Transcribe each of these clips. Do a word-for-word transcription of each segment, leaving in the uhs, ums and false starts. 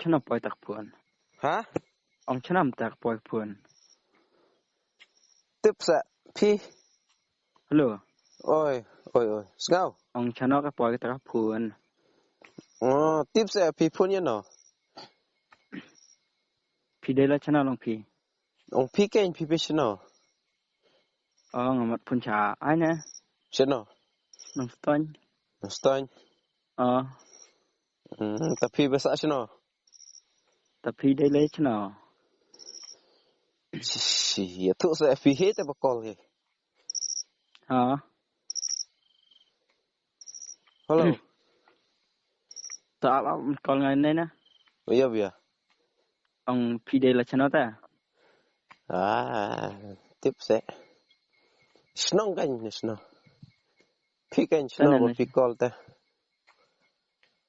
Shano poi tak phone? Ha? Ong shano tak poi phone? Tip sa phi. Hello. Oi, oi, oi. Sngaw. Ong shano ka poi tak phone? Oh, tip sa phi phone ïa no. Phi dei la shano long phi? Ong phi kein phi phi shano. Ong amat phone sha ai ne. Shano. Nongstoiñ. Nongstoiñ. Oh. Hmm, ta phi ba sah shano. Ta phi dei le shano. Shi, ya tu sa phi he ta ba call he. Ha. Hello. Hmm. Ta ap ap call ngai ne na. Oh, ya bia. Ong phi dei la shano ta. Ah, tip se. Shnong kan ne shnong. Phi kan shnong ba phi call ta.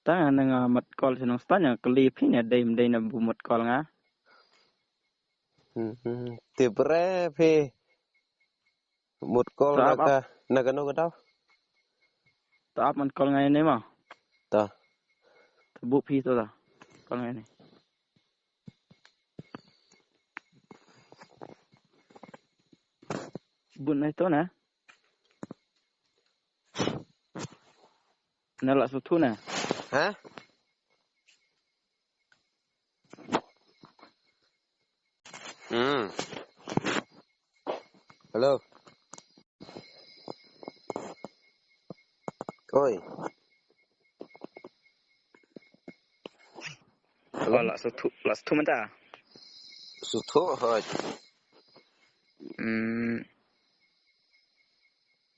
Ta nga nga mat call shnong sta nga kali phi ne dei dei na bu mat call nga. Hmm, hmm. Tip re phi. Mut call na ka, na ka no ka daw. Ta ap man call ngai ne ma. Ta. Ta bu phi to ta. Call ngai ne. Bu nai to na. Na la su thu na. Ha? Hmm. Hello. Oi. Hello. La su thu, la su thu mynta. Su thu hoi. Hmm.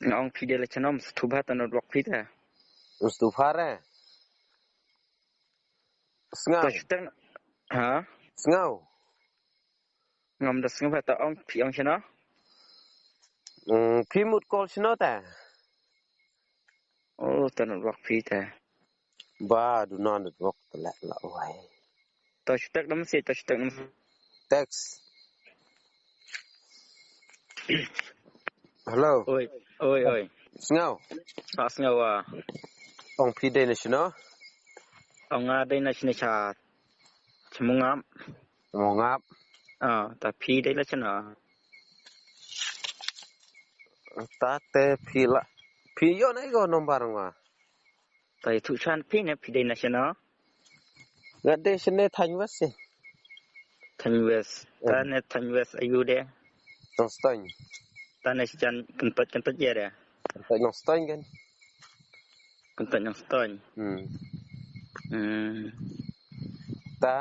Nga ong phi dei la chanom su thu ba ta no dwok phi ta. Su thu pha re. Sngaw. Ta shu teng. Ha? Sngaw. Ngam da sngaw ba ta ong phi ong shano? Mm, phi mut call shano ta? Oh, ta network phi ta. Ba, du non network ta la la wai. Ta shu tek dam si, ta shu tek dam. Text. Hello. Oi, oi, oi. Sngaw. Ah, sngaw ah. Ong phi dei na shano? Ong nga dei na shane cha. Chmungap. Chmungap. Ah, ta phi dei la shano? Ta te phi la. Phi ïoh na ïoh number nga. Ta ïathuh shan phi ne phi dei na shano? Nga dei shane Thaiñ West si. Thaiñ West. Ta ne Thaiñ West ayu de. Nongstoiñ. Ta ne shan kyntoit kyntoit ïa de. Kyntoit Nongstoiñ kan. Kyntoit Nongstoiñ. Hmm. Hmm. Ta.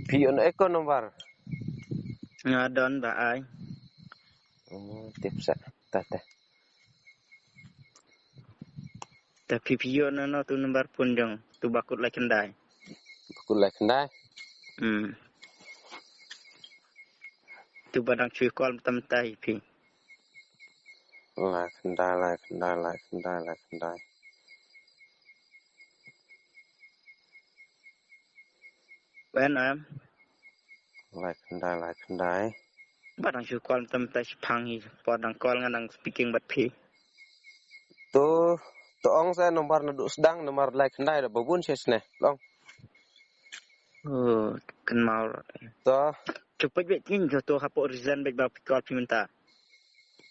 Phi on eko number. Nga don ba ai. Oh, tip sa. Ta ta. Ta phi phi ïoh na no tu number phone jong tu ba kut lai khyndai. Ba kut lai khyndai. Hmm. Tu ba dang shu call tam tai phi. Lai khyndai, lai khyndai, lai khyndai, lai khyndai. Wen am. Lai khyndai, lai khyndai. Ba dang shu call tam tai shi phang hi, por dang call ngan dang speaking bad phi. To, to ong sa number naduh sdang, number lai khyndai da babun shi sne. Long. Oh, kynmaw. To. Chupet bet tin jo to hapoh reason bet ba phi call phi mynta.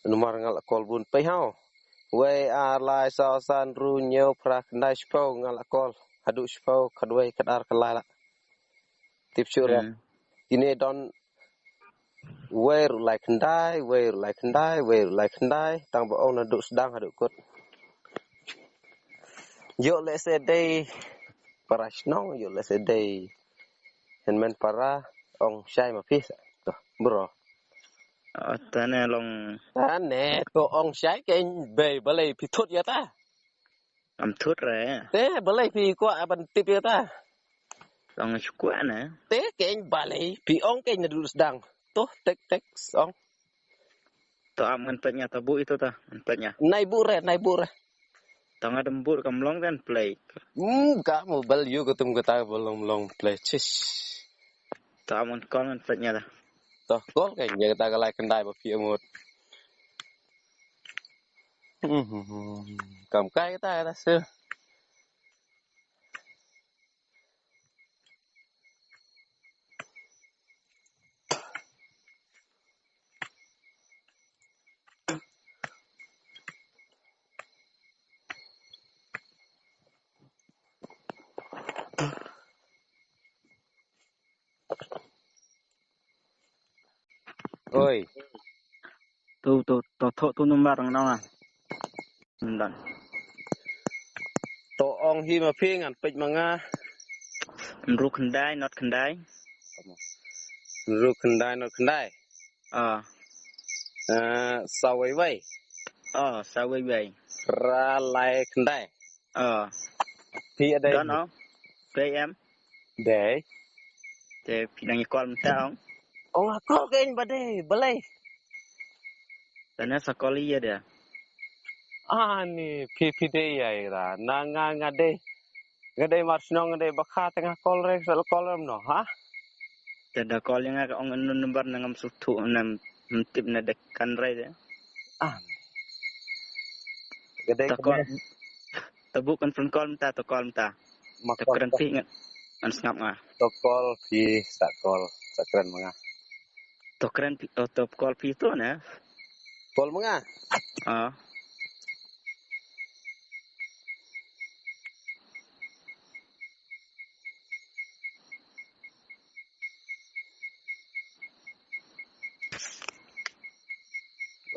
Number nga la call bun pei hau. Wei ar lai saw san ru hynñiew phra khyndai shiphew nga la call. Haduh shiphew khatwei khatar khatlai la. Tip shuh re. Hmm. Kine don wei ruh lai khyndai, wei ruh lai khyndai, wei ruh lai khyndai. Tang ba ong naduh sdang haduh kut. Ïoh lehse dei para shnong, ïoh lehse dei hynmen para ong shai ma phi sa. To, bro. Ah, tane long. Tane, to ong shai kein bei balei phi thut ïa ta. Am thut re. Te balei phi kwah ban tip ïa ta. Ong shu kwah ne. Te kein balei phi ong kein naduh sdang. To tek tek ong. To am ngan peit ïa ta bu ito ta, ngan peit ïa. Nai bu re, nai bu re. To nga dem bu kam long kan play. Hmm, ka mo bal yu ko tum kata bal long long play. Chis. To am ngan call ngan peit ïa ta. To call kan ïa kata ka lai khyndai ba phi amut. Hmm, hmm, hmm. Kam kai kata kata se. Oi. Tu tu tu tu tu number ngan ong ah. Ndan. To ong hi ma phi ngan peit ma nga. Hynriew khyndai not khyndai. Hynriew khyndai not khyndai. Ah. Eh, saw wei wei. Oh, saw wei wei. Phra lai khyndai. Oh. Phi ïa dei. Don ong. Phi em. Dei. Te phi dang ïa call mynta ong. Ong ha call kein ba dei, balei? Tane sa call ïa dei. Ah, ni phi phi dei ïa ira. Na nga nga dei. Nga dei mar shnong nga dei ba kha te nga call re, sa call re no, ha? Te da call ïa nga ka ong unknown number na ngam sngewthuh, ngam tip na dei kan re de. Ah. Ka dei ta call. Ta buk kan phone call mynta, ta call mynta. Ma ta call kren ta. Phi ngan, ngan sngap nga. Ta call phi sa call, sa kren ma nga. Ta kren phi, oh, ta call phi tu na. Call ma nga. Ah.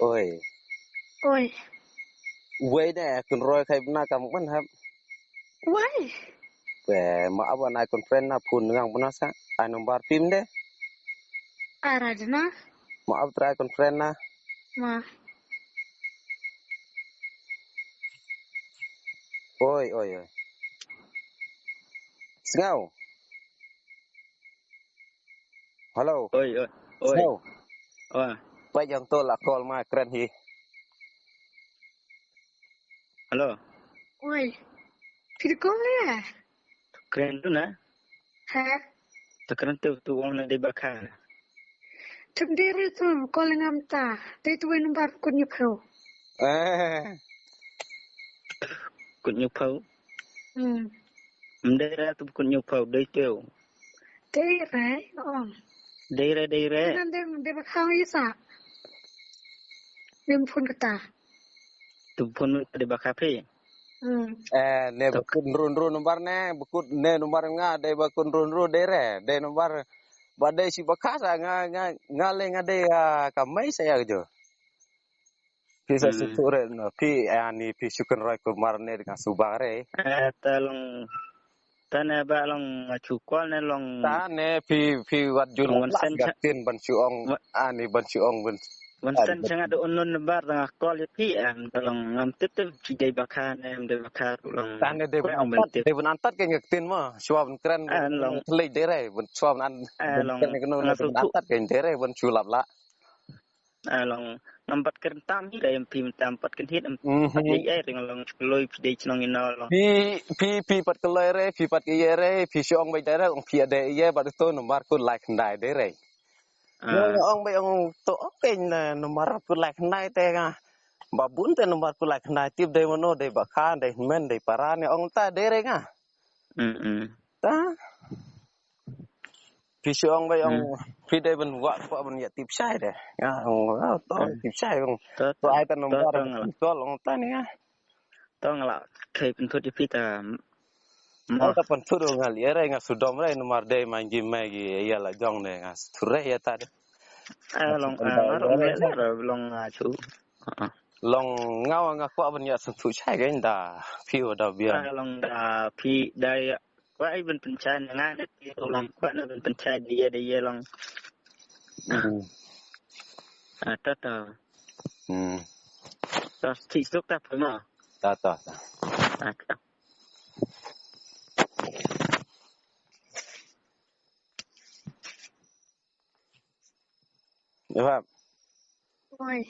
Oi. Oi. Wei de, kun roi khai bna kam ban hap. Wei. Be, ma aba na ai conference na phone ngang bna sa. Ai number phim de. Ara jna. Ma aba try conference na. Ma. Oi, oi, oi. Sngau. Hello. Oi, oi, oi. Hello. Oi. Peit ïa uto la call ma kren hi. Hello. Oi. Phi call ïa? Kren tu na? Ha? Ta kren tu, tu ong na dei ba kha. Tum dei re tu, call ngam ta. Dei tu wei number kut hynñiewphew. Eh. Kut hynñiewphew. Hmm. Ym dei re tu kut hynñiewphew, dei tu. Dei re, oh. Dei re, dei re. Nan dei, dei ba kha ïa sa. Nym phone kata. Tu phone mynta dei ba kha phi. Hmm. Eh, ne ba kut hynriew hynriew number ne, ba kut ne number nga, dei ba kut hynriew hynriew dei re, dei number ba dei shi ba kha sa nga, nga, nga le nga dei, ah, ka mei sa ïa ka jo. Phi sa shu tu re, no, phi, eh, ani phi shu kynroi kulmar ne nga shu bang re. Eh, ta long, ta ne ba long nga shu call ne long. Ta ne phi, phi wat ju long lap lap sen ga cha-, tin ban shu ong, wa-, ani ban shu ong ban. Wan sen cha nga da unknown number da nga call ïa phi, em, ta long ngam tip te phi dei ba kha ne, em dei ba kha long. Ta ne dei ban ong ban tip. Dei ban antat ke nga tin mo, shuwa ban kren, ah, ban long. Thlei dei re, ban shuwa ban an-, ah, ban long. Kren ke no, nga dei ban antat ke dei re, ban shu lap lap. Ah, long ngam pat kren tam hi, dei em phi tam pat kren hit, em. Mhm. Pat dei ai ring long shloi phi dei chnong ino long. Phi, phi, phi pat kloi re, phi pat ïa re, phi shu ong bai dei re, ong phi dei ïa, bad to number kut lai khyndai dei re. Ah. Nga ong bai ong to ong kein na number kut lai khyndai te nga. Ba bun te number kut lai khyndai tip dei mano, dei ba kha, dei hynmen, dei para ne ong ta dei re nga. Mm, mm. Ta. Phi shu ong bai ong, hmm, phi dei ban wah kwah ban ïa tip shai de. Nga ong, ah, to, hmm, tip shai ong. To, to, to, ai ta number to, to, nga la. Call ong ta ne nga. To nga la khei pynthut ïa phi ta. Mo. Nga ta pynthut ong nga leh re nga shu dom re number dei ma ngi me gi ïa la jong ne nga shu re ïa ta de. Eh, long, eh, nga ong leh re long, ah, chu. Ah, ah. Long nga wa nga kwah ban ïa sngewthuh shai kein da phi wa da biang. Ah, long da phi da ïa kwah ai ban pynshai na nga ne phi long kwah na ban pynshai da ïa da ïa long. Hmm. Ah, ta ta. Hmm. Ta ti suk ta phi ma. Ta ta ta. Ah, ta. Ïa pap. Oi.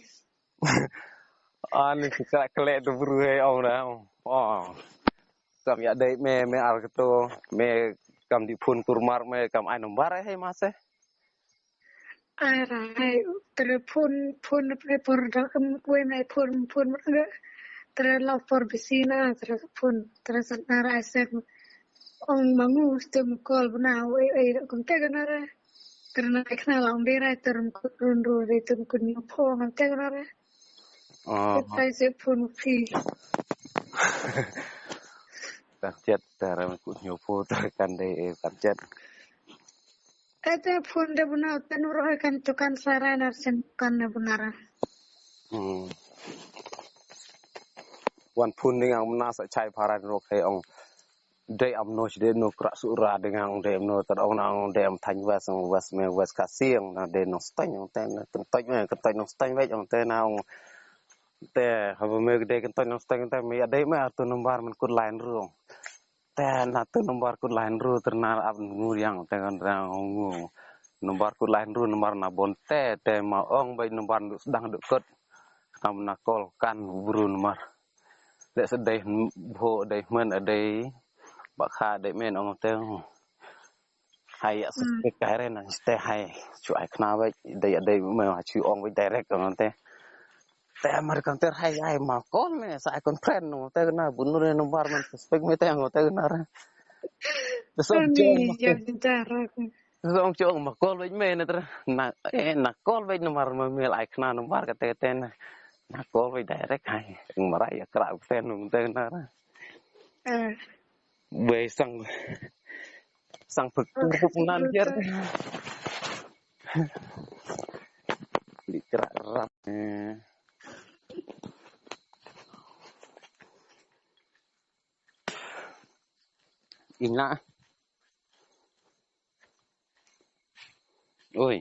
Ani si kra kle tu bru he ong na. Oh. Kam ïa dei me, me ar kto, me kam di phone kulmar me kam ai number he ma se. Ai ra hai, tre phone, phone pre por da kam kwe me phone, phone me tre la por bisi na, tre phone, tre sat na ra ai se. Ong mangu stem call bna, oi, oi, kum te gana ra. Karena khna long dei ra term kun ro dei term kun hynñiewphew ngam te ra. Oh. Te tai se phone phi. Kan chat term kun hynñiewphew ter kan dei, eh, kan chat. Kata phone de buna utan ro kan tukan sara nar sen kan na bunara. Hmm. Wan phone ding ang mena sa chai pharan ro khai ong. Dei am no chi dei no kra sura ding ang dei am no tad ong na ong dei am thain was ong was me was ka siang na dei no steng ong ten na kentoj me kentoj no steng wek ong ten na ong te haba me dei kentoj no steng ten me ya dei me atu nombar men kut line ru ong. Te na tu nombar kut line ru ter na ap ngu riang te kan riang ong ngu. Nombar kut line ru nombar na bon te te ma ong bai nombar du sedang du kut. Kam na call kan bru nombar. Dei sedei bho dei men dei bakha dei men ong te. Hai ya se kai re nang ste hai chu ai khna bai dei dei me ha chu ong bai direct ong te. Te mar kan ter hai ai ma call me sa ai kon friend no te na bunur ne nombar man suspect me te ong te na re. Te so Ani jong ya jara. Te so jong ma call bai me ne ter na eh na call bai nombar ma me ai khna nombar ka te te na. Na call bai direct hai. Eng marai ya kra te no te na re. Eh. Bai sang sang pek pek nan jer. Li kra rap. Eh. Ina. Oi.